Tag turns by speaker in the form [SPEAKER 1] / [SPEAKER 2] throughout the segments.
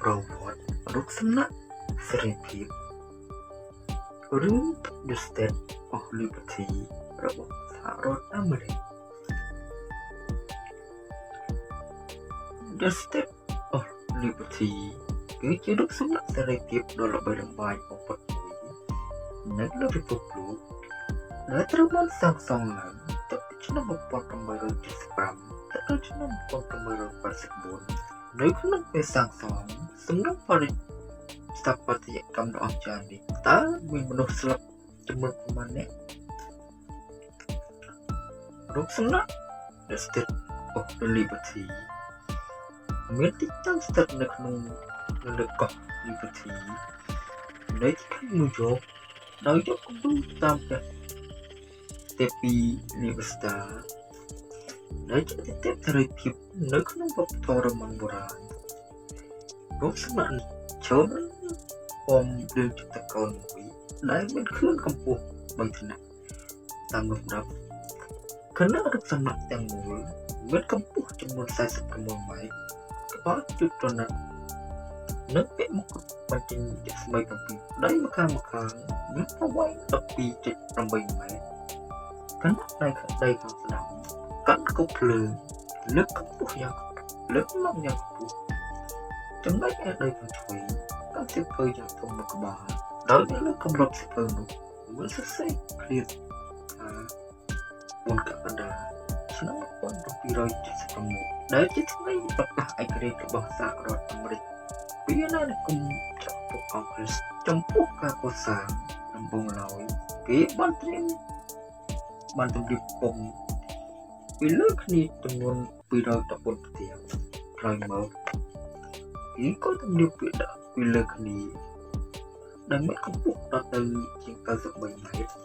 [SPEAKER 1] ប្រវត្តិរូបសំណាកសេរីភាពឬ The Statue of Liberty របស់សហរដ្ឋអាមេរិក The Statue of Liberty គឺជារូបសំណាកសេរីភាពដ៏ល្បីល្បាញបំផុតមួយនៅលើពិភពលោកដែលត្រូវបានសាងសង់ឡើងតាំងពីឆ្នាំ1875ទៅដល់ឆ្នាំ1884នៅក្នុងពេលសាងសង់សំណង់បរិស្ថាបត្យកម្មដ៏អស្ចារ្យនេះតើមានមនុស្សស្លាប់ចំនួនប៉ុន្មាននាក់រូបសំណាក The Statue of the Liberty មានទីតាំងស្ថិតនៅក្នុងនៅលើកោះ Liberty នៃទីក្រុងញូវយ៉កដោយយកគំរូតាមព្រះទេពីនីវស្តាដែលជាអាទិទេពសេរីភាពនៅក្នុងវប្បធម៌រ៉ូម៉ាំងបុរាណរូបសំណាកនេះឈរនៅអមរឿងចតុកោណមួយដែលមានខឿនកម្ពស់3ថ្នាក់តាមលំដាប់ខណៈរូបសំណាកទាំងមូលមានកម្ពស់ចំនួន46ម៉ែត្រក្បាលជុតប្រណិតនិងពាក់មកុដបញ្ចេញរស្មី7ដៃម្ខាងម្ខាងមានប្រវែង12.8ម៉ែត្រខណៈដៃខាងដៃខាងស្ដាំកាន់គប់ភ្លើងលើកកម្ពស់យ៉ាងលើកឡើងយ៉ាងខ្ពស់ចំណែកឯដៃខាងឆ្វេងកាន់សៀវភៅយ៉ាងធំមួយក្បាលដោយនៅលើគម្របសៀវភៅនោះមានសរសេរឃ្លាថា4កក្កដាឆ្នាំ1776ដែលជាថ្ងៃប្រកាសឯករាជ្យរបស់សហរដ្ឋអាមេរិកពីអាណានិគមចក្រភពអង់គ្លេសចំពោះការកសាងដំបូងឡើយគេបានត្រៀមបានទម្រាបពុំពីលើគ្នាចំនួន214ផ្ទាំងក្រោយមកគេក៏ទម្រាបពាក្យដាក់ពីលើគ្នាដែលមានកម្ពស់ដល់ទៅជាង93ម៉ែត្រ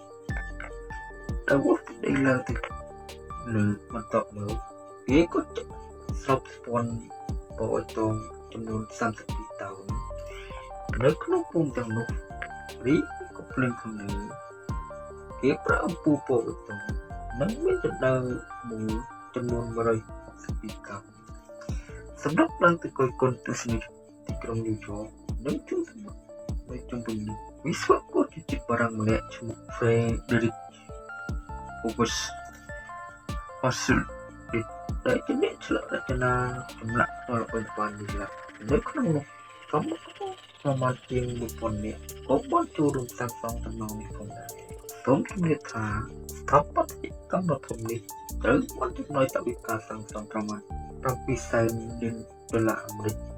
[SPEAKER 1] ដែលវាស់ពីដីឡើងទៅលើបន្ទាប់មកគេក៏ចាក់ស្រោបស្ពាន់បអតងចំនួន32តោននៅក្នុងភូមិទាំងនោះរីក៏ភ្លើងខាងលើគេប្រើអំពូលពណ៌បៃតងនិងមានជណ្ដើរមូលចំនួន162កាំសម្រាប់ឡើងទៅគយគន់ទស្សនីយទីក្រុងញូវយ៉កនិងជួរសមុទ្រនៅជុំវិញនោះវិស្វករជាជាតិបារាំងម្នាក់ឈ្មោះ Frederick Auguste Hazlitt ដែលជាអ្នកឆ្លាក់រចនាចម្លាក់ដ៏ល្បីល្បាញនេះឡើងនៅក្នុងនោះកម្មករប្រមាណជាង1000នាក់ក៏បានចូលរួមសាងសង់តំណងនេះផងដែរសូមជម្រាបថាស្ថាបត្យកម្មដ៏ធំនេះត្រូវបានចំណាយថវិកាសាងសង់ប្រមាណ7សែនលានដុល្លារអាមេរិក។